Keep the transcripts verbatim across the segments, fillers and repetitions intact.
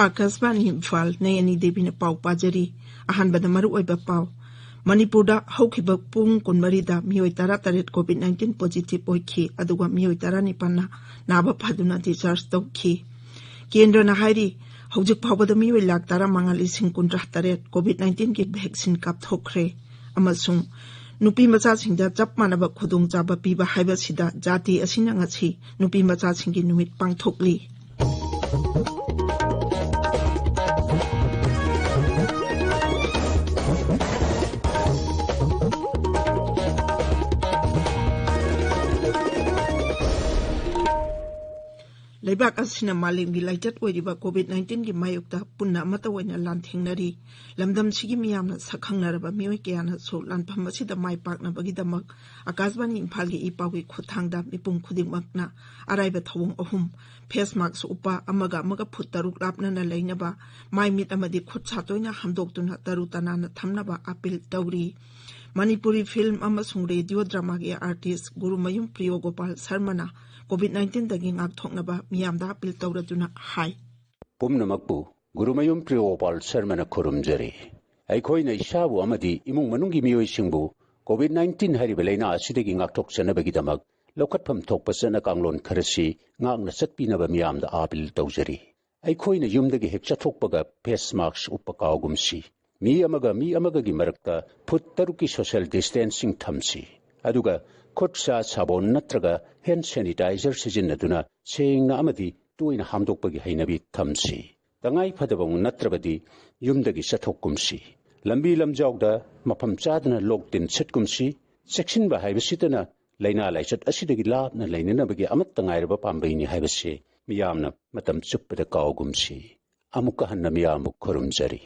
ꯑꯥꯀꯥꯁꯕꯥꯅꯤ ꯏꯝꯐꯥꯜ, ꯅꯩ ꯑꯅꯤ ꯗꯦꯕꯤꯅ ꯄꯥꯎ ꯄꯥꯖꯔꯤ꯫ ꯑꯍꯥꯟꯕꯗ ꯃꯔꯨꯑꯣꯏꯕ ꯄꯥꯎ꯫ ꯃꯅꯤꯄꯨꯔꯗ ꯍꯧꯈꯤꯕ ꯄꯨꯡ ꯀꯨꯟꯃꯔꯤꯗ ꯃꯤꯑꯣꯏ ꯇꯔꯥꯇꯔꯦꯠ COVID nineteen positive ꯑꯣꯏꯈꯤ, ꯑꯗꯨꯒ ꯃꯤꯑꯣꯏ ꯇꯔꯥꯅꯤꯄꯥꯟꯅ ꯅꯥꯕ ꯐꯗꯨꯅ discharge ꯇꯧꯈꯤ꯫ ꯀꯦꯟꯗ꯭ꯔꯅ ꯍꯥꯏꯔꯤ, ꯍꯧꯖꯤꯛ ꯐꯥꯎꯕꯗ ꯃꯤꯑꯣꯏ ꯂꯥꯈ ꯇꯔꯥꯃꯉꯥ ꯂꯤꯁꯤꯡ ꯀꯨꯟꯊ꯭ꯔꯥ ꯇꯔꯦꯠ COVID nineteenꯒꯤ vaccine ꯀꯥꯞꯊꯣꯛꯈ꯭ꯔꯦ꯫ ꯑꯃꯁꯨꯡ ꯅꯨꯄꯤ ꯃꯆꯥꯁꯤꯡꯗ ꯆꯞ ꯃꯥꯟꯅꯕ ꯈꯨꯗꯣꯡꯆꯥꯕ ꯄꯤꯕ ꯍꯥꯏꯕꯁꯤꯗ ꯖꯥꯇꯤ ꯑꯁꯤꯅ ꯉꯁꯤ ꯅꯨꯄꯤ ꯃꯆꯥꯁꯤꯡꯒꯤ ꯅꯨꯃꯤꯠ ꯄꯥꯡꯊꯣꯛꯂꯤ꯫ ꯂꯩꯕꯥꯛ ꯑꯁꯤꯅ ꯃꯥꯂꯦꯝꯒꯤ ꯂꯥꯏꯆꯠ ꯑꯣꯏꯔꯤꯕ COVID nineteenꯒꯤ ꯃꯥꯌꯣꯛꯇ ꯄꯨꯟꯅ ꯑꯃꯠꯇ ꯑꯣꯏꯅ ꯂꯥꯟꯊꯦꯡꯅꯔꯤ꯫ ꯂꯝꯗꯝꯁꯤꯒꯤ ꯃꯤꯌꯥꯝꯅ ꯁꯛꯈꯪꯅꯔꯕ ꯃꯤꯑꯣꯏ ꯀꯌꯥꯅꯁꯨ ꯂꯥꯟꯐꯝ ꯑꯁꯤꯗ ꯃꯥꯏ ꯄꯥꯛꯅꯕꯒꯤꯗꯃꯛ ꯑꯀꯥꯁꯕꯥꯅꯤ ꯏꯝꯐꯥꯜꯒꯤ ꯏ ꯄꯥꯎꯒꯤ ꯈꯨꯠꯊꯥꯡꯗ ꯃꯤꯄꯨꯝ ꯈꯨꯗꯤꯡꯃꯛꯅ ꯑꯔꯥꯏꯕ ꯊꯧꯑꯣꯡ ꯑꯍꯨꯝ: face mask ꯎꯞꯄ, ꯑꯃꯒ ꯑꯃꯒ ꯐꯨꯠ ꯇꯔꯨꯛ ꯂꯥꯞꯅꯅ ꯂꯩꯅꯕ, ꯃꯥꯏ ꯃꯤꯠ ꯑꯃꯗꯤ ꯈꯨꯠ ꯁꯥ ꯇꯣꯏꯅ ꯍꯥꯝꯗꯣꯛꯇꯨꯅ ꯇꯔꯨ ꯇꯅꯥꯟꯅ ꯊꯝꯅꯕ appeal ꯇꯧꯔꯤ꯫ ꯃꯅꯤꯄꯨꯔꯤ film ꯑꯃꯁꯨꯡ radio dramaꯒꯤ artist Gurumayum ꯄ꯭ꯔꯤꯌꯣ Gopal ꯁꯔꯃꯅ COVID nineteenꯗꯒꯤ ꯉꯥꯛꯊꯣꯛꯅꯕ ꯃꯤꯌꯥꯝꯗ appeal ꯇꯧꯔꯗꯨꯅ ꯍꯥꯏ꯫ ꯄꯨꯝꯅꯃꯛꯄꯨ ꯒꯨꯔꯨꯃꯌꯨꯝ ꯄ꯭ꯔꯤꯌꯣ ꯒꯣꯄꯥꯜ ꯁꯔꯃꯅ ꯈꯨꯔꯨꯝꯖꯔꯤ꯫ ꯑꯩꯈꯣꯏꯅ ꯏꯁꯥꯕꯨ ꯑꯃꯗꯤ ꯏꯃꯨꯡ ꯃꯅꯨꯡꯒꯤ ꯃꯤꯑꯣꯏꯁꯤꯡꯕꯨ COVID nineteen ꯍꯥꯏꯔꯤꯕ ꯂꯥꯏꯅꯥ ꯑꯁꯤꯗꯒꯤ ꯉꯥꯛꯊꯣꯛꯆꯅꯕꯒꯤꯗꯃꯛ ꯂꯧꯈꯠꯐꯝ ꯊꯣꯛꯄ ꯆꯠꯅ ꯀꯥꯡꯂꯣꯟ ꯈꯔꯁꯤ ꯉꯥꯛꯅ ꯆꯠꯄꯤꯅꯕ ꯃꯤꯌꯥꯝꯗ appeal ꯇꯧꯖꯔꯤ꯫ ꯑꯩꯈꯣꯏꯅ ꯌꯨꯝꯗꯒꯤ ꯍꯦꯛ ꯆꯠꯊꯣꯛꯄꯒ face mask ꯎꯞꯄ ꯀꯥꯎꯒꯨꯝꯁꯤ꯫ ꯃꯤ ꯑꯃꯒ ꯃꯤ ꯑꯃꯒꯒꯤ ꯃꯔꯛꯇ ꯐꯨꯠ ꯇꯔꯨꯛꯀꯤ social distancing ꯊꯝꯁꯤ꯫ ꯑꯗꯨꯒ ꯈꯨꯠ ꯁꯥ ꯁꯥꯕꯣꯟ ꯅꯠꯇ꯭ꯔꯒ hand sanitizer ꯁꯤꯖꯤꯟꯅꯗꯨꯅ ꯁꯦꯡꯅ ꯑꯃꯗꯤ ꯇꯣꯏꯅ ꯍꯥꯝꯗꯣꯛꯄꯒꯤ ꯍꯩꯅꯕꯤ ꯊꯝꯁꯤ꯫ ꯇꯉꯥꯏ ꯐꯗꯕ ꯅꯠꯇ꯭ꯔꯕꯗꯤ ꯌꯨꯝꯗꯒꯤ ꯆꯠꯊꯣꯛꯀꯨꯝꯁꯤ꯫ ꯂꯝꯕꯤ ꯂꯝꯖꯥꯎꯗ ꯃꯐꯝ ꯆꯥꯗꯅ ꯂꯣꯛ ꯇꯤꯟ ꯁꯤꯠꯀꯨꯝꯁꯤ꯫ ꯆꯦꯛꯁꯤꯟꯕ ꯍꯥꯏꯕꯁꯤꯇꯅ ꯂꯥꯏꯅꯥ ꯂꯥꯏꯆꯠ ꯑꯁꯤꯗꯒꯤ ꯂꯥꯞꯅ ꯂꯩꯅꯅꯕꯒꯤ ꯑꯃꯠꯇ ꯉꯥꯏꯔꯕ ꯄꯥꯝꯕꯩꯅꯤ ꯍꯥꯏꯕꯁꯤ ꯃꯤꯌꯥꯝꯅ ꯃꯇꯝ ꯆꯨꯞꯄꯗ ꯀꯥꯎꯒꯨꯝꯁꯤ꯫ ꯑꯃꯨꯛꯀ ꯍꯟꯅ ꯃꯤꯌꯥꯝꯕꯨ ꯈꯨꯔꯨꯝꯖꯔꯤ꯫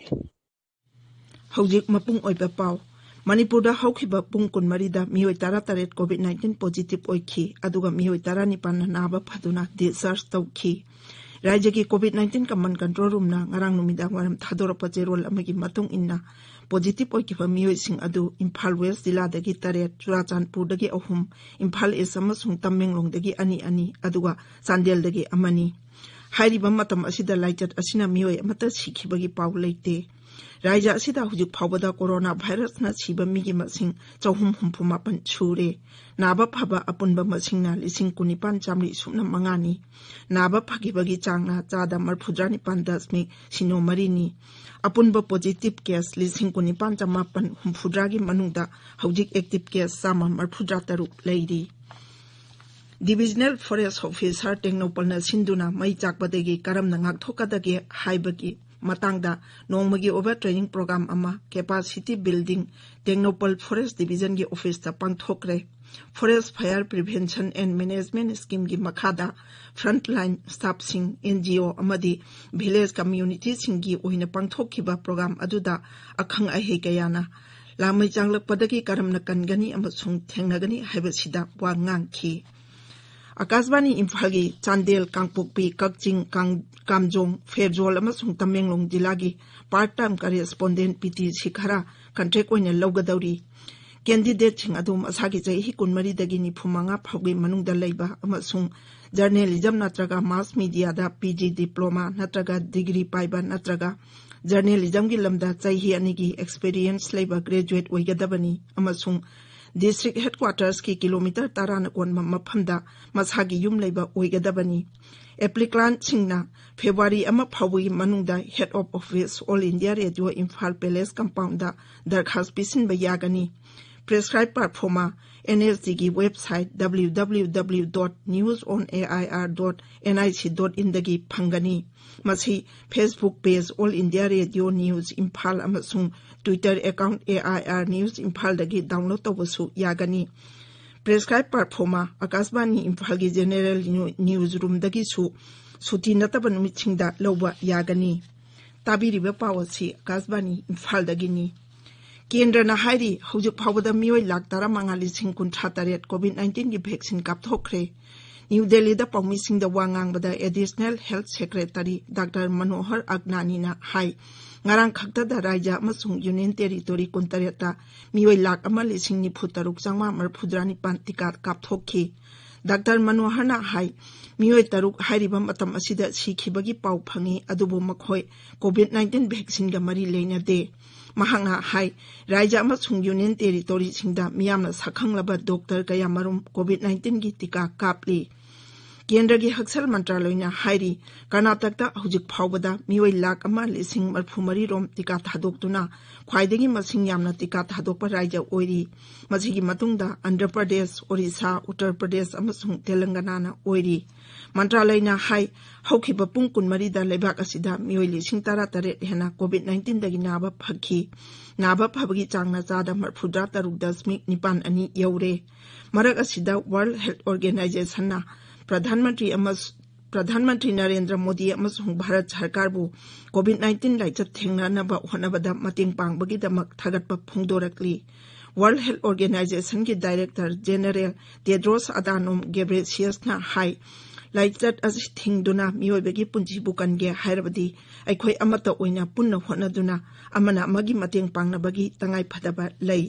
ꯍꯧꯖꯤꯛ ꯃꯄꯨꯡ ꯑꯣꯏꯕ ꯄꯥꯎ꯫ ꯃꯅꯤꯄꯨꯔꯗ ꯍꯧꯈꯤꯕ ꯄꯨꯡ ꯀꯨꯟꯃꯔꯤꯗ ꯃꯤꯑꯣꯏ ꯇꯔꯥꯇꯔꯦꯠ COVID nineteen positive ꯑꯣꯏꯈꯤ, ꯑꯗꯨꯒ ꯃꯤꯑꯣꯏ ꯇꯔꯥꯅꯤꯄꯥꯟꯅ ꯅꯥꯕ ꯐꯗꯨꯅ discharge ꯇꯧꯈꯤ꯫ ꯔꯥꯖ꯭ꯌꯒꯤ COVID nineteen command control roomꯅ ꯉꯔꯥꯡ ꯅꯨꯃꯤꯗꯥꯡ ꯋꯥꯏꯔꯝ ꯊꯥꯗꯣꯔꯛꯄ ꯆꯦꯔꯣꯜ ꯑꯃꯒꯤ ꯃꯇꯨꯡ ꯏꯟꯅ, positive ꯑꯣꯏꯈꯤꯕ ꯃꯤꯑꯣꯏꯁꯤꯡ ꯑꯗꯨ ꯏꯝꯐꯥꯜ West ꯖꯤꯂꯥꯗꯒꯤ ꯇꯔꯦꯠ, ꯆꯨꯔꯥꯆꯥꯟꯄꯨꯔꯗꯒꯤ ꯑꯍꯨꯝ, ꯏꯝꯐꯥꯜ East ꯑꯃꯁꯨꯡ ꯇꯃꯦꯡꯂꯣꯡꯗꯒꯤ ꯑꯅꯤ ꯑꯅꯤ, ꯑꯗꯨꯒ ꯆꯥꯟꯗꯦꯜꯗꯒꯤ ꯑꯃꯅꯤ꯫ ꯍꯥꯏꯔꯤꯕ ꯃꯇꯝ ꯑꯁꯤꯗ ꯂꯥꯏꯆꯠ ꯑꯁꯤꯅ ꯃꯤꯑꯣꯏ ꯑꯃꯠꯇ ꯁꯤꯈꯤꯕꯒꯤ ꯄꯥꯎ ꯂꯩꯇꯦ꯫ ꯔꯥꯖ꯭ꯌ ꯑꯁꯤꯗ ꯍꯧꯖꯤꯛ ꯐꯥꯎꯕꯗ ꯀꯣꯔꯣꯅꯥ ꯚꯥꯏꯔꯁꯅ ꯁꯤꯕ ꯃꯤꯒꯤ ꯃꯁꯤꯡ ꯆꯍꯨꯝ ꯍꯨꯝꯐꯨ ꯃꯥꯄꯟ ꯁꯨꯔꯦ꯫ ꯅꯥꯕ ꯐꯕ ꯑꯄꯨꯟꯕ ꯃꯁꯤꯡꯅ ꯂꯤꯁꯤꯡ ꯀꯨꯟꯅꯤꯄꯥꯟ ꯆꯥꯃꯔꯤ ꯁꯨꯞꯅ ꯃꯉꯥꯅꯤ꯫ ꯅꯥꯕ ꯐꯈꯤꯕꯒꯤ ꯆꯥꯡꯅ ꯆꯥꯗ ꯃꯔꯤꯐꯨꯇꯔꯥ ꯅꯤꯄꯥꯟ ꯗꯁꯃꯤꯛ ꯁꯤꯅꯣ ꯃꯔꯤꯅꯤ꯫ ꯑꯄꯨꯟꯕ positive case ꯂꯤꯁꯤꯡ ꯀꯨꯟꯅꯤꯄꯥꯟ ꯆꯃꯥꯄꯟ ꯍꯨꯝꯐꯨꯇꯔꯥꯒꯤ ꯃꯅꯨꯡꯗ ꯍꯧꯖꯤꯛ active case ꯆꯥꯝꯃ ꯃꯔꯤꯐꯨꯇꯔꯥ ꯇꯔꯨꯛ ꯂꯩꯔꯤ꯫ Divisional Forest Officer ꯇꯦꯡꯅꯧꯄꯜꯅ ꯁꯤꯟꯗꯨꯅ ꯃꯩ ꯆꯥꯛꯄꯗꯒꯤ ꯀꯔꯝꯅ ꯉꯥꯛꯊꯣꯛꯀꯗꯒꯦ ꯍꯥꯏꯕꯒꯤ ꯃꯇꯥꯡꯗ ꯅꯣꯡꯃꯒꯤ ꯑꯣꯏꯕ training program ꯑꯃ capacity building Tengnoupal Forest Divisionꯒꯤ officeꯇ ꯄꯥꯡꯊꯣꯛꯈ꯭ꯔꯦ꯫ Forest Fire Prevention and Management Schemeꯒꯤ ꯃꯈꯥꯗ frontline staffꯁꯤꯡ, NGO ꯑꯃꯗꯤ village communityꯁꯤꯡꯒꯤ ꯑꯣꯏꯅ ꯄꯥꯡꯊꯣꯛꯈꯤꯕ program ꯑꯗꯨꯗ ꯑꯈꯪ ꯑꯍꯩ ꯀꯌꯥꯅ ꯂꯥꯃꯩ ꯆꯥꯛꯂꯛꯄꯗꯒꯤ ꯀꯔꯝꯅ ꯀꯟꯒꯅꯤ ꯑꯃꯁꯨꯡ ꯊꯦꯡꯅꯒꯅꯤ ꯍꯥꯏꯕꯁꯤꯗ ꯋꯥ ꯉꯥꯡꯈꯤ꯫ ꯑꯀꯥꯁꯕꯥꯅꯤ ꯏꯝꯐꯥꯜꯒꯤ ꯆꯥꯟꯗꯦꯜ, ꯀꯥꯡꯄꯣꯛꯄꯤ, ꯀꯛꯆꯤꯡ, ꯀꯥꯡ-, ꯀꯥꯝꯖꯣꯡ, ꯐꯦꯔꯖꯣꯜ ꯑꯃꯁꯨꯡ ꯇꯃꯦꯡꯂꯣꯡ ꯖꯤꯂꯥꯒꯤ part time correspondent PT ꯁꯤꯈꯔꯥ contract ꯑꯣꯏꯅ ꯂꯧꯒꯗꯧꯔꯤ꯫ Candidateꯁꯤꯡ ꯑꯗꯨ ꯃꯁꯥꯒꯤ ꯆꯍꯤ ꯀꯨꯟꯃꯔꯤꯗꯒꯤ ꯅꯤꯐꯨꯃꯉꯥ ꯐꯥꯎꯒꯤ ꯃꯅꯨꯡꯗ ꯂꯩꯕ ꯑꯃꯁꯨꯡ journalism ꯅꯠꯇ꯭ꯔꯒ mass mediaꯗ PG diploma ꯅꯠꯇ꯭ꯔꯒ degree ꯄꯥꯏꯕ ꯅꯠꯇ꯭ꯔꯒ journalismꯒꯤ ꯂꯝꯗ ꯆꯍꯤ ꯑꯅꯤꯒꯤ experience ꯂꯩꯕ graduate ꯑꯣꯏꯒꯗꯕꯅꯤ ꯑꯃꯁꯨꯡ district headquartersꯀꯤ kilometre ꯇꯔꯥꯅ ꯀꯣꯟꯕ ꯃꯐꯝꯗ ꯃꯁꯥꯒꯤ ꯌꯨꯝ ꯂꯩꯕ ꯑꯣꯏꯒꯗꯕꯅꯤ꯫ Applicantꯁꯤꯡꯅ February ꯑꯃ ꯐꯥꯎꯕꯒꯤ ꯃꯅꯨꯡꯗ Head of Office, All India Radio, Imphal Palace Compoundꯗ ꯗꯔꯈꯥꯁ ꯄꯤꯁꯤꯟꯕ ꯌꯥꯒꯅꯤ꯫ Prescribed performa NSDꯒꯤ website www.newsonair.nic.inꯗꯒꯤ ꯐꯪꯒꯅꯤ꯫ ꯃꯁꯤ Facebook page All India Radio News Imphal ꯑꯃꯁꯨꯡ Twitter account AIR News Imphalꯗꯒꯤ download ꯇꯧꯕꯁꯨ ꯌꯥꯒꯅꯤ꯫ Prescribed performa ꯑꯀꯥꯁꯕꯥꯅꯤ ꯏꯝꯐꯥꯜꯒꯤ general news roomꯗꯒꯤꯁꯨ ꯁꯨꯇꯤ ꯅꯠꯇꯕ ꯅꯨꯃꯤꯠꯁꯤꯡꯗ ꯂꯧꯕ ꯌꯥꯒꯅꯤ꯫ ꯇꯥꯕꯤꯔꯤꯕ ꯄꯥꯎ ꯑꯁꯤ ꯑꯀꯥꯁꯕꯥꯅꯤ ꯏꯝꯐꯥꯜꯗꯒꯤꯅꯤ꯫ ꯀꯦꯟꯗ꯭ꯔꯅ ꯍꯥꯏꯔꯤ, ꯍꯧꯖꯤꯛ ꯐꯥꯎꯕꯗ ꯃꯤꯑꯣꯏ ꯂꯥꯈ ꯇꯔꯥꯃꯉꯥ ꯂꯤꯁꯤꯡ ꯀꯨꯟꯊ꯭ꯔꯥ ꯇꯔꯦꯠ COVID nineteenꯒꯤ vaccine ꯀꯥꯞꯊꯣꯛꯈ꯭ꯔꯦ꯫ ꯅ꯭ꯌꯨ ꯗꯦꯜꯂꯤꯗ ꯄꯥꯎꯃꯤꯁꯤꯡꯗ ꯋꯥ ꯉꯥꯡꯕꯗ Additional Health Secretary Doctor ꯃꯅꯣꯍꯔ ꯑꯒꯅꯥꯅꯤꯅ ꯍꯥꯏ, ꯉꯔꯥꯡ ꯈꯛꯇꯗ ꯔꯥꯖ꯭ꯌ ꯑꯃꯁꯨꯡ Union Territory ꯀꯨꯟꯇꯔꯦꯠꯇ ꯃꯤꯑꯣꯏ ꯂꯥꯈ ꯑꯃ ꯂꯤꯁꯤꯡ ꯅꯤꯐꯨ ꯇꯔꯨꯛ ꯆꯥꯝꯃꯉꯥ ꯃꯔꯤꯐꯨꯇꯔꯥ ꯅꯤꯄꯥꯟ ꯇꯤꯀꯥ ꯀꯥꯞꯊꯣꯛꯈꯤ꯫ ꯗꯥꯛꯇꯔ ꯃꯅꯣꯍꯔꯅ ꯍꯥꯏ, ꯃꯤꯑꯣꯏ ꯇꯔꯨꯛ ꯍꯥꯏꯔꯤꯕ ꯃꯇꯝ ꯑꯁꯤꯗ ꯁꯤꯈꯤꯕꯒꯤ ꯄꯥꯎ ꯐꯪꯉꯤ, ꯑꯗꯨꯕꯨ ꯃꯈꯣꯏ ꯀꯣꯚꯤꯗ ꯅꯥꯏꯟꯇꯤꯟ ꯚꯦꯛꯁꯤꯟꯒ ꯃꯔꯤ ꯂꯩꯅꯗꯦ꯫ ꯃꯍꯥꯛꯅ ꯍꯥꯏ, ꯔꯥꯏꯖ꯭ꯌ ꯑꯃꯁꯨꯡ ꯌꯨꯅꯤꯌꯟ ꯇꯦꯔꯤꯇꯣꯔꯤꯁꯤꯡꯗ ꯃꯤꯌꯥꯝꯅ ꯁꯛꯈꯪꯂꯕ ꯗꯣꯛꯇꯔ ꯀꯌꯥꯃꯔꯨꯝ ꯀꯣꯚꯤꯗ ꯅꯥꯏꯟꯇꯤꯟꯒꯤ ꯇꯤꯀꯥ ꯀꯥꯞꯂꯤ꯫ ꯀꯦꯟꯗ꯭ꯔꯒꯤ ꯍꯛꯁꯦꯜ ꯃꯟꯇ꯭ꯔꯥꯂꯣꯏꯅ ꯍꯥꯏꯔꯤ, ꯀꯔꯅꯥꯇꯛꯇ ꯍꯧꯖꯤꯛ ꯐꯥꯎꯕꯗ ꯃꯤꯑꯣꯏ ꯂꯥꯈ ꯑꯃ ꯂꯤꯁꯤꯡ ꯃꯔꯤꯐꯨ ꯃꯔꯤ ꯔꯣꯝ ꯇꯤꯀꯥ ꯊꯥꯗꯣꯛꯇꯨꯅ ꯈ꯭ꯋꯥꯏꯗꯒꯤ ꯃꯁꯤꯡ ꯌꯥꯝꯅ ꯇꯤꯀꯥ ꯊꯥꯗꯣꯛꯄ ꯔꯥꯏꯖ꯭ꯌ ꯑꯣꯏꯔꯤ꯫ ꯃꯁꯤꯒꯤ ꯃꯇꯨꯡꯗ ꯑꯟꯙ꯭ꯔ ꯄ꯭ꯔꯗꯦꯁ, ꯑꯣꯔꯤꯁꯥ, ꯎꯠꯇꯔ ꯄ꯭ꯔꯗꯦꯁ ꯑꯃꯁꯨꯡ ꯇꯦꯂꯪꯒꯅꯥꯅ ꯑꯣꯏꯔꯤ꯫ ꯃꯟꯇ꯭ꯔꯥꯂꯣꯏꯅ ꯍꯥꯏ, ꯍꯧꯈꯤꯕ ꯄꯨꯡ ꯀꯨꯟꯃꯔꯤꯗ ꯂꯩꯕꯥꯛ ꯑꯁꯤꯗ ꯃꯤꯑꯣꯏ ꯂꯤꯁꯤꯡ ꯇꯔꯥꯇꯔꯦꯠ ꯍꯦꯟꯅ ꯀꯣꯚꯤꯗ ꯅꯥꯏꯟꯇꯤꯟꯗꯒꯤ ꯅꯥꯕ ꯐꯈꯤ꯫ ꯅꯥꯕ ꯐꯕꯒꯤ ꯆꯥꯡꯅ ꯆꯥꯗ ꯃꯔꯤꯐꯨꯇꯔꯥ ꯇꯔꯨꯛ ꯗꯁꯃꯤꯛ ꯅꯤꯄꯥꯟ ꯑꯅꯤ ꯌꯧꯔꯦ꯫ ꯃꯔꯛ ꯑꯁꯤꯗ ꯋꯥꯔꯜꯗ ꯍꯦꯜꯊ ꯑꯣꯔꯒꯅꯥꯏꯖꯦꯁꯟꯅ ꯄ꯭ꯔꯙꯥꯟ ꯃꯟꯇ꯭ꯔꯤ ꯑꯃꯁꯨ-, ꯄ꯭ꯔꯙꯥꯟ ꯃꯟꯇ꯭ꯔꯤ ꯅꯔꯦꯟꯗ꯭ꯔ ꯃꯣꯗꯤ ꯑꯃꯁꯨꯡ ꯚꯥꯔꯠ ꯁꯔꯀꯥꯔꯕꯨ ꯀꯣꯚꯤꯗ ꯅꯥꯏꯟꯇꯤꯟ ꯂꯥꯏꯆꯠ ꯊꯦꯡꯅꯅꯕ ꯍꯣꯠꯅꯕꯗ ꯃꯇꯦꯡ ꯄꯥꯡꯕꯒꯤꯗꯃꯛ ꯊꯥꯒꯠꯄ ꯐꯣꯡꯗꯣꯔꯛꯂꯤ꯫ ꯋꯥꯔꯜꯗ ꯍꯦꯜꯊ ꯑꯣꯔꯒꯅꯥꯏꯖꯦꯁꯟꯒꯤ ꯗꯥꯏꯔꯦꯛꯇꯔ ꯖꯦꯅꯔꯦꯜ ꯇꯦꯗ꯭ꯔꯣꯁ ꯑꯗꯥꯅꯣꯝ ꯒꯦꯕ꯭ꯔꯦꯁꯤꯌꯁꯅ ꯍꯥꯏ, ꯂꯥꯏꯆꯠ ꯑꯁꯤ ꯊꯤꯡꯗꯨꯅ ꯃꯤꯑꯣꯏꯕꯒꯤ ꯄꯨꯟꯁꯤꯕꯨ ꯀꯟꯒꯦ ꯍꯥꯏꯔꯕꯗꯤ ꯑꯩꯈꯣꯏ ꯑꯃꯠꯇ ꯑꯣꯏꯅ ꯄꯨꯟꯅ ꯍꯣꯠꯅꯗꯨꯅ ꯑꯃꯅ ꯑꯃꯒꯤ ꯃꯇꯦꯡ ꯄꯥꯡꯅꯕꯒꯤ ꯇꯉꯥꯏꯐꯗꯕ ꯂꯩ꯫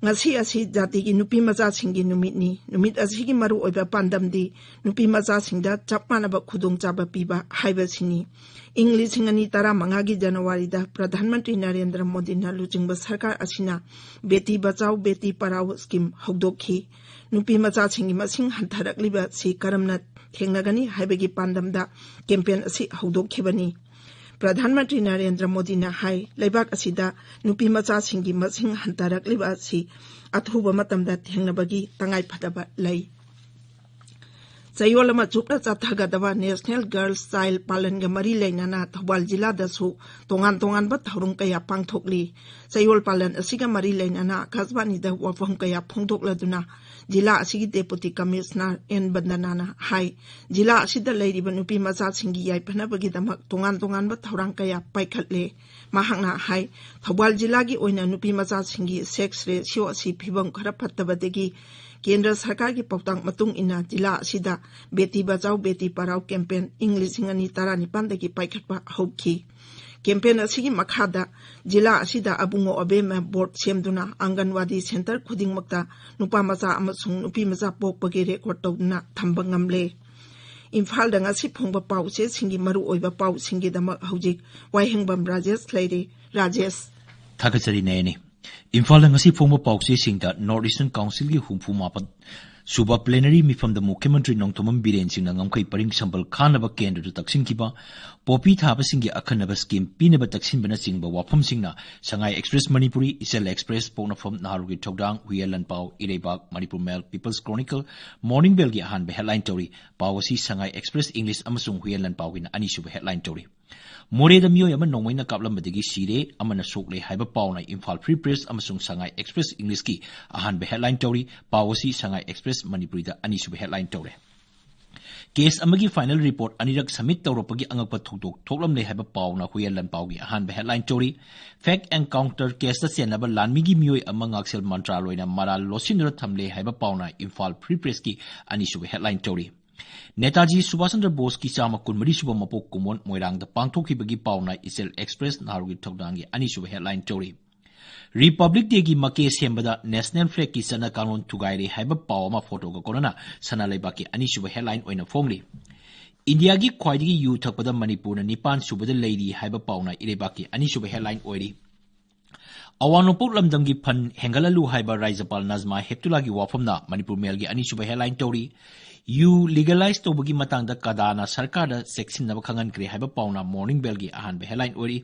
ꯉꯁꯤ ꯑꯁꯤ ꯖꯥꯇꯤꯒꯤ ꯅꯨꯄꯤ ꯃꯆꯥꯁꯤꯡꯒꯤ ꯅꯨꯃꯤꯠꯅꯤ꯫ ꯅꯨꯃꯤꯠ ꯑꯁꯤꯒꯤ ꯃꯔꯨꯑꯣꯏꯕ ꯄꯥꯟꯗꯝꯗꯤ ꯅꯨꯄꯤ ꯃꯆꯥꯁꯤꯡꯗ ꯆꯞ ꯃꯥꯟꯅꯕ ꯈꯨꯗꯣꯡꯆꯥꯕ ꯄꯤꯕ ꯍꯥꯏꯕꯁꯤꯅꯤ꯫ ꯏꯪ ꯂꯤꯁꯤꯡ ꯑꯅꯤ ꯇꯔꯥꯃꯉꯥꯒꯤ ꯖꯅꯋꯥꯔꯤꯗ ꯄ꯭ꯔꯙꯥꯟ ꯃꯟꯇ꯭ꯔꯤ ꯅꯔꯦꯟꯗ꯭ꯔ ꯃꯣꯗꯤꯅ ꯂꯨꯆꯤꯡꯕ ꯁꯔꯀꯥꯔ ꯑꯁꯤꯅ ꯕꯦꯇꯤ ꯕꯆꯥꯎ ꯕꯦꯇꯤ ꯄꯔꯥꯎ ꯁ꯭ꯀꯤꯝ ꯍꯧꯗꯣꯛꯈꯤ꯫ ꯅꯨꯄꯤ ꯃꯆꯥꯁꯤꯡꯒꯤ ꯃꯁꯤꯡ ꯍꯟꯊꯔꯛꯂꯤꯕ ꯑꯁꯤ ꯀꯔꯝꯅ ꯊꯦꯡꯅꯒꯅꯤ ꯍꯥꯏꯕꯒꯤ ꯄꯥꯟꯗꯝꯗ ꯀꯦꯝꯄꯦꯟ ꯑꯁꯤ ꯍꯧꯗꯣꯛꯈꯤꯕꯅꯤ꯫ ꯄ꯭ꯔꯙꯥꯟ ꯃꯟꯇ꯭ꯔꯤ ꯅꯔꯦꯟꯗ꯭ꯔ ꯃꯣꯗꯤꯅ ꯍꯥꯏ, ꯂꯩꯕꯥꯛ ꯑꯁꯤꯗ ꯅꯨꯄꯤ ꯃꯆꯥꯁꯤꯡꯒꯤ ꯃꯁꯤꯡ ꯍꯟꯊꯔꯛꯂꯤꯕ ꯑꯁꯤ ꯑꯊꯨꯕ ꯃꯇꯝꯗ ꯊꯦꯡꯅꯕꯒꯤ ꯇꯉꯥꯏꯐꯗꯕ ꯂꯩ꯫ ꯆꯌꯣꯜ ꯑꯃ ꯆꯨꯞꯅ ꯆꯠꯊꯒꯗꯕ ꯅꯦꯁꯅꯦꯜ ꯒꯔꯜꯁ ꯆꯥꯏꯜ ꯄꯥꯂꯟꯒ ꯃꯔꯤ ꯂꯩꯅꯅ ꯊꯧꯕꯥꯜ ꯖꯤꯂꯥꯗꯁꯨ ꯇꯣꯉꯥꯟ ꯇꯣꯉꯥꯟꯕ ꯊꯧꯔꯝ ꯀꯌꯥ ꯄꯥꯡꯊꯣꯛꯂꯤ꯫ ꯆꯌꯣꯜ ꯄꯥꯂꯟ ꯑꯁꯤꯒ ꯃꯔꯤ ꯂꯩꯅꯅ ꯑꯀꯥꯁꯕꯥꯅꯤꯗ ꯋꯥꯐꯝ ꯀꯌꯥ ꯐꯣꯡꯗꯣꯛꯂꯗꯨꯅ ꯖꯤꯂꯥ ꯑꯁꯤꯒꯤ ꯗꯦꯄꯨꯇꯤ ꯀꯃꯤꯁꯅꯔ ꯑꯦꯟ ꯕꯟꯗꯅꯥꯅ ꯍꯥꯏ, ꯖꯤꯂꯥ ꯑꯁꯤꯗ ꯂꯩꯔꯤꯕ ꯅꯨꯄꯤ ꯃꯆꯥꯁꯤꯡꯒꯤ ꯌꯥꯏꯐꯅꯕꯒꯤꯗꯃꯛ ꯇꯣꯉꯥꯟ ꯇꯣꯉꯥꯟꯕ ꯊꯧꯔꯥꯡ ꯀꯌꯥ ꯄꯥꯏꯈꯠꯂꯦ꯫ ꯃꯍꯥꯛꯅ ꯍꯥꯏ, ꯊꯧꯕꯥꯜ ꯖꯤꯂꯥꯒꯤ ꯑꯣꯏꯅ ꯅꯨꯄꯤ ꯃꯆꯥꯁꯤꯡꯒꯤ ꯁꯦꯛꯁ ꯔꯦꯁꯤꯌꯣ ꯑꯁꯤ ꯐꯤꯕꯝ ꯈꯔ ꯐꯠꯇꯕꯗꯒꯤ ꯀꯦꯟꯗ꯭ꯔ ꯁꯔꯀꯥꯔꯒꯤ ꯄꯥꯎꯇꯥꯛ ꯃꯇꯨꯡ ꯏꯟꯅ ꯖꯤꯂꯥ ꯑꯁꯤꯗ ꯕꯦꯇꯤ ꯕꯆꯥꯎ ꯕꯦꯇꯤ ꯄꯔꯥꯎ ꯀꯦꯝꯄꯦꯟ ꯏꯪ ꯂꯤꯁꯤꯡ ꯑꯅꯤ ꯇꯔꯥꯅꯤꯄꯥꯟꯗꯒꯤ ꯄꯥꯏꯈꯠꯄ ꯍꯧꯈꯤ꯫ ꯀꯦꯝꯄꯦꯟ ꯑꯁꯤꯒꯤ ꯃꯈꯥꯗ ꯖꯤꯂꯥ ꯑꯁꯤꯗ ꯑꯕꯨꯡꯉꯣ ꯑꯕꯦꯝꯃ ꯕꯣꯔꯗ ꯁꯦꯝꯗꯨꯅ ꯑꯪꯒꯟꯋꯥꯗꯤ ꯁꯦꯟꯇꯔ ꯈꯨꯗꯤꯡꯃꯛꯇ ꯅꯨꯄꯥ ꯃꯆꯥ ꯑꯃꯁꯨꯡ ꯅꯨꯄꯤ ꯃꯆꯥ ꯄꯣꯛꯄꯒꯤ ꯔꯦꯀꯣꯔꯗ ꯇꯧꯗꯨꯅ ꯊꯝꯕ ꯉꯝꯂꯦ꯫ ꯏꯝꯐꯥꯜꯗ ꯉꯁꯤ ꯐꯣꯡꯕ ꯄꯥꯎꯆꯦꯁꯤꯡꯒꯤ ꯃꯔꯨꯑꯣꯏꯕ ꯄꯥꯎꯁꯤꯡꯒꯤꯗꯃꯛ ꯍꯧꯖꯤꯛ ꯋꯥꯏꯍꯦꯡꯕꯝ ꯔꯥꯖꯦꯁ ꯂꯩꯔꯦ꯫ ꯔꯥꯖꯦꯁ꯫ ꯊꯥꯒꯠꯆꯔꯤ ꯅꯌꯅꯤ꯫ ꯏꯝꯐꯥꯜꯗ ꯉꯁꯤ ꯐꯣꯡꯕ ꯄꯥꯎꯆꯦꯁꯤꯡꯗ North Eastern Councilꯒꯤ ꯍꯨꯝꯐꯨ ꯃꯥꯄꯟ ꯁꯨꯕ plenary ꯃꯤꯐꯝꯗ ꯃꯨꯈ꯭ꯌ ꯃꯟꯇ꯭ꯔꯤ ꯅꯣꯡꯊꯣꯝꯕꯝ ꯕꯤꯔꯦꯟ ꯁꯤꯡꯅ ꯉꯝꯈꯩ ꯄꯔꯤꯡ ꯁꯝꯕꯜ ꯈꯥꯅꯕ ꯀꯦꯟꯗ꯭ꯔꯗ ꯇꯛꯁꯤꯟꯈꯤꯕ, ꯄꯣꯄꯤ ꯊꯥꯕꯁꯤꯡꯒꯤ ꯑꯈꯟꯅꯕ scheme ꯄꯤꯅꯕ ꯇꯛꯁꯤꯟꯕꯅꯆꯤꯡꯕ ꯋꯥꯐꯝꯁꯤꯡꯅ ꯁꯉꯥꯏ Express ꯃꯅꯤꯄꯨꯔꯤ, ꯏꯆꯜ Express, ꯄꯣꯛꯅꯐꯝ, ꯅꯍꯥꯔꯣꯜꯒꯤ ꯊꯧꯗꯥꯡ, ꯍꯨꯏꯌꯦꯟ ꯂꯥꯟꯄꯥꯎ, ꯏꯔꯩꯕꯥꯛ, Manipur Mail, People's Chronicle, Morning Bellꯒꯤ ꯑꯍꯥꯟꯕ headline ꯇꯧꯔꯤ꯫ ꯄꯥꯎ ꯑꯁꯤ ꯁꯉꯥꯏ Express English ꯑꯃꯁꯨꯡ ꯍꯨꯏꯌꯦꯟ ꯂꯥꯟꯄꯥꯎꯒꯤꯅ ꯑꯅꯤꯁꯨꯕ headline ꯇꯧꯔꯤ꯫ ꯃꯣꯔꯦꯗ ꯃꯤꯑꯣꯏ ꯑꯃ ꯅꯣꯡꯃꯩꯅ ꯀꯥꯞꯂꯝꯕꯗꯒꯤ ꯁꯤꯔꯦ, ꯑꯃꯅ ꯁꯣꯛꯂꯦ ꯍꯥꯏꯕ ꯄꯥꯎꯅ ꯏꯝꯐꯥꯜ Free Press ꯑꯃꯁꯨꯡ ꯁꯉꯥꯏ Express Englishꯀꯤ ꯑꯍꯥꯟꯕ headline ꯇꯧꯔꯤ꯫ ꯄꯥꯎ ꯑꯁꯤ ꯁꯉꯥꯏ Express ꯃꯅꯤꯄꯨꯔꯤꯗ ꯑꯅꯤꯁꯨꯕ headline ꯇꯧꯔꯦ꯫ ꯀꯦꯁ ꯑꯃꯒꯤ final report ꯑꯅꯤꯔꯛ submit ꯇꯧꯔꯛꯄꯒꯤ ꯑꯉꯛꯄ ꯊꯧꯗꯣꯛ ꯊꯣꯛꯂꯝꯂꯦ ꯍꯥꯏꯕ ꯄꯥꯎꯅ ꯍꯨꯏꯌꯦꯟ ꯂꯥꯟꯄꯥꯎꯒꯤ ꯑꯍꯥꯟꯕ headline ꯇꯧꯔꯤ꯫ Fake encounter caseꯇ ꯆꯦꯟꯅꯕ ꯂꯥꯟꯃꯤꯒꯤ ꯃꯤꯑꯣꯏ ꯑꯃ ꯉꯥꯛꯁꯦꯜ ꯃꯟꯇ꯭ꯔꯥꯂꯣꯏꯅ ꯃꯔꯥꯜ ꯂꯣꯠꯁꯤꯟꯗꯨꯅ ꯊꯝꯂꯦ ꯍꯥꯏꯕ ꯄꯥꯎꯅ ꯏꯝꯐꯥꯜ Free Pressꯀꯤ ꯑꯅꯤꯁꯨꯕ headline ꯇꯧꯔꯤ꯫ ꯅꯦꯇꯥꯖꯤ ꯁꯨꯚꯥꯁ ꯆꯟꯗ꯭ꯔ ꯕꯣꯁꯀꯤ ꯆꯥꯝꯃ ꯀꯨꯟꯃꯔꯤ ꯁꯨꯕ ꯃꯄꯣꯛ ꯀꯨꯝꯑꯣꯟ ꯃꯣꯏꯔꯥꯡꯗ ꯄꯥꯡꯊꯣꯛꯈꯤꯕꯒꯤ ꯄꯥꯎꯅ ꯏꯆꯦꯜ Express ꯅꯍꯥꯔꯣꯜꯒꯤ ꯊꯧꯗꯥꯡꯒꯤ ꯑꯅꯤꯁꯨꯕ headline ꯇꯧꯔꯤ꯫ Republic Dayꯒꯤ ꯃꯀꯦ ꯁꯦꯝꯕꯗ National Flagꯀꯤ ꯆꯠꯅ ꯀꯥꯡꯂꯣꯟ ꯊꯨꯒꯥꯏꯔꯦ ꯍꯥꯏꯕ ꯄꯥꯎ ꯑꯃ ꯐꯣꯇꯣꯒ ꯀꯣꯟꯅꯅ ꯁꯅꯥ ꯂꯩꯕꯥꯛꯀꯤ ꯑꯅꯤꯁꯨꯕ headline ꯑꯣꯏꯅ ꯐꯣꯡꯂꯤ꯫ ꯏꯟꯗꯤꯌꯥꯒꯤ ꯈ꯭ꯋꯥꯏꯗꯒꯤ ꯌꯨ ꯊꯛꯄꯗ ꯃꯅꯤꯄꯨꯔꯅ ꯅꯤꯄꯥꯟ ꯁꯨꯕꯗ ꯂꯩꯔꯤ ꯍꯥꯏꯕ ꯄꯥꯎꯅ ꯏꯔꯩꯕꯥꯛꯀꯤ ꯑꯅꯤꯁꯨꯕ headline ꯑꯣꯏꯔꯤ꯫ ꯑꯋꯥꯡ ꯅꯣꯡꯄꯣꯛ ꯂꯝꯗꯝꯒꯤ ꯐꯟ ꯍꯦꯟꯒꯠꯍꯜꯂꯨ ꯍꯥꯏꯕ ꯔꯥꯖ꯭ꯌꯄꯥꯜ ꯅꯖꯃꯥ ꯍꯦꯞꯇꯨꯂꯥꯒꯤ ꯋꯥꯐꯝꯅ ꯃꯅꯤꯄꯨꯔ Mailꯒꯤ ꯑꯅꯤꯁꯨꯕ headline ꯇꯧꯔꯤ꯫ ꯌꯨ legalize ꯇꯧꯕꯒꯤ ꯃꯇꯥꯡꯗ ꯀꯗꯥꯅ ꯁꯔꯀꯥꯔꯗ ꯆꯦꯛꯁꯤꯟꯅꯕ ꯈꯪꯍꯟꯈ꯭ꯔꯦ ꯍꯥꯏꯕ ꯄꯥꯎꯅ Morning Bellꯒꯤ ꯑꯍꯥꯟꯕ headline ꯑꯣꯏꯔꯤ꯫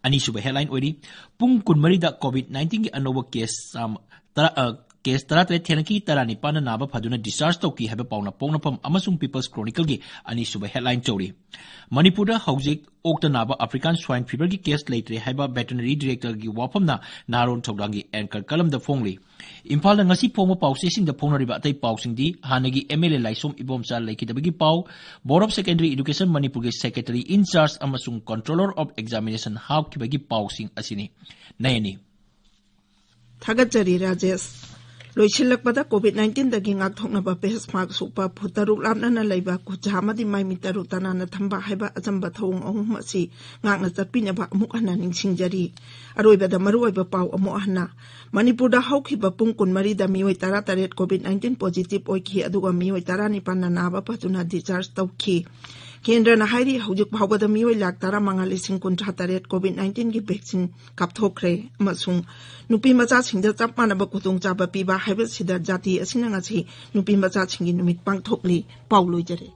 ꯑꯅꯤꯁꯨꯕ headline ꯑꯣꯏꯔꯤ꯫ ꯄꯨꯡ ꯀꯨꯟꯃꯔꯤꯗ COVID nineteenꯒꯤ ꯑꯅꯧꯕ ꯀꯦꯁ ꯆꯥꯝꯃ ꯇꯔꯥ, ꯑ, ꯀꯦꯁ ꯇꯔꯥꯇꯔꯦꯠ ꯊꯦꯡꯅꯈꯤ, ꯇꯔꯥꯅꯤꯄꯥꯟꯅ ꯅꯥꯕ ꯐꯗꯨꯅ discharge ꯇꯧꯈꯤ ꯍꯥꯏꯕ ꯄꯥꯎꯅ ꯄꯣꯛꯅꯐꯝ ꯑꯃꯁꯨꯡ People's Chronicleꯒꯤ ꯑꯅꯤꯁꯨꯕ headline ꯇꯧꯔꯤ꯫ ꯃꯅꯤꯄꯨꯔꯗ ꯍꯧꯖꯤꯛ ꯑꯣꯛꯇ ꯅꯥꯕ African Swine Feverꯒꯤ ꯀꯦꯁ ꯂꯩꯇ꯭ꯔꯦ ꯍꯥꯏꯕ Veterinary Directorꯒꯤ ꯋꯥꯐꯝꯅ ꯅꯍꯥꯔꯣꯜ ꯊꯧꯗꯥꯡꯒꯤ anchor columnꯗ ꯐꯣꯡꯂꯤ꯫ ꯏꯝꯐꯥꯜꯗ ꯉꯁꯤ ꯐꯣꯡꯕ ꯄꯥꯎꯆꯦꯁꯤꯡꯗ ꯐꯣꯡꯅꯔꯤꯕ ꯑꯇꯩ ꯄꯥꯎꯁꯤꯡꯗꯤ ꯍꯥꯟꯅꯒꯤ MLA ꯂꯥꯏꯁꯣꯝ ꯏꯕꯣꯝꯆꯥ ꯂꯩꯈꯤꯗꯕꯒꯤ ꯄꯥꯎ, Board of Secondary Education ꯃꯅꯤꯄꯨꯔꯒꯤ Secretary in Charge ꯑꯃꯁꯨꯡ Controller of Examination ꯍꯥꯞꯈꯤꯕꯒꯤ ꯄꯥꯎꯁꯤꯡ ꯑꯁꯤꯅꯤ꯫ ꯅꯌꯅꯤ꯫ ꯊꯥꯒꯠꯆꯔꯤ ꯔꯥꯖꯦꯁ꯫ ꯂꯣꯏꯁꯤꯜꯂꯛꯄꯗ COVID nineteen ꯗꯒꯤ ꯉꯥꯛꯊꯣꯛꯅꯕ face mask ꯎꯞꯄ, ꯐꯨꯠ ꯇꯔꯨꯛ ꯂꯥꯞꯅꯅ ꯂꯩꯕ, ꯈꯨꯠꯁꯥ ꯑꯃꯗꯤ ꯃꯥꯏ ꯃꯤꯠ ꯇꯔꯨ ꯇꯅꯥꯟꯅ ꯊꯝꯕ ꯍꯥꯏꯕ ꯑꯆꯝꯕ ꯊꯧꯑꯣꯡ ꯑꯍꯨꯝ ꯑꯁꯤ ꯉꯥꯛꯅ ꯆꯠꯄꯤꯅꯕ ꯑꯃꯨꯛ ꯍꯟꯅ ꯅꯤꯡꯁꯤꯡꯖꯔꯤ꯫ ꯑꯔꯣꯏꯕꯗ ꯃꯔꯨꯑꯣꯏꯕ ꯄꯥꯎ ꯑꯃꯨꯛ ꯍꯟꯅ꯫ ꯃꯅꯤꯄꯨꯔꯗ ꯍꯧꯈꯤꯕ ꯄꯨꯡ ꯀꯨꯟꯃꯔꯤꯗ ꯃꯤꯑꯣꯏ ꯇꯔꯥꯇꯔꯦꯠ COVID nineteen positive ꯑꯣꯏꯈꯤ, ꯑꯗꯨꯒ ꯃꯤꯑꯣꯏ ꯇꯔꯥꯅꯤꯄꯥꯟꯅ ꯅꯥꯕ ꯐꯗꯨꯅ discharge ꯇꯧꯈꯤ꯫ ꯀꯦꯟꯗ꯭ꯔꯅ ꯍꯥꯏꯔꯤ, ꯍꯧꯖꯤꯛ ꯐꯥꯎꯕꯗ ꯃꯤꯑꯣꯏ ꯂꯥꯈ ꯇꯔꯥꯃꯉꯥ ꯂꯤꯁꯤꯡ ꯀꯨꯟꯊ꯭ꯔꯥ ꯇꯔꯦꯠ COVID nineteen ꯒꯤ vaccine ꯀꯥꯞꯊꯣꯛꯈ꯭ꯔꯦ ꯑꯃꯁꯨꯡ ꯅꯨꯄꯤ ꯃꯆꯥꯁꯤꯡꯗ ꯆꯞ ꯃꯥꯟꯅꯕ ꯈꯨꯗꯣꯡꯆꯥꯕ ꯄꯤꯕ ꯍꯥꯏꯕꯁꯤꯗ ꯖꯥꯇꯤ ꯑꯁꯤꯅ ꯉꯁꯤ ꯅꯨꯄꯤ ꯃꯆꯥꯁꯤꯡꯒꯤ ꯅꯨꯃꯤꯠ ꯄꯥꯡꯊꯣꯛꯂꯤ꯫ ꯄꯥꯎ ꯂꯣꯏꯖꯔꯦ꯫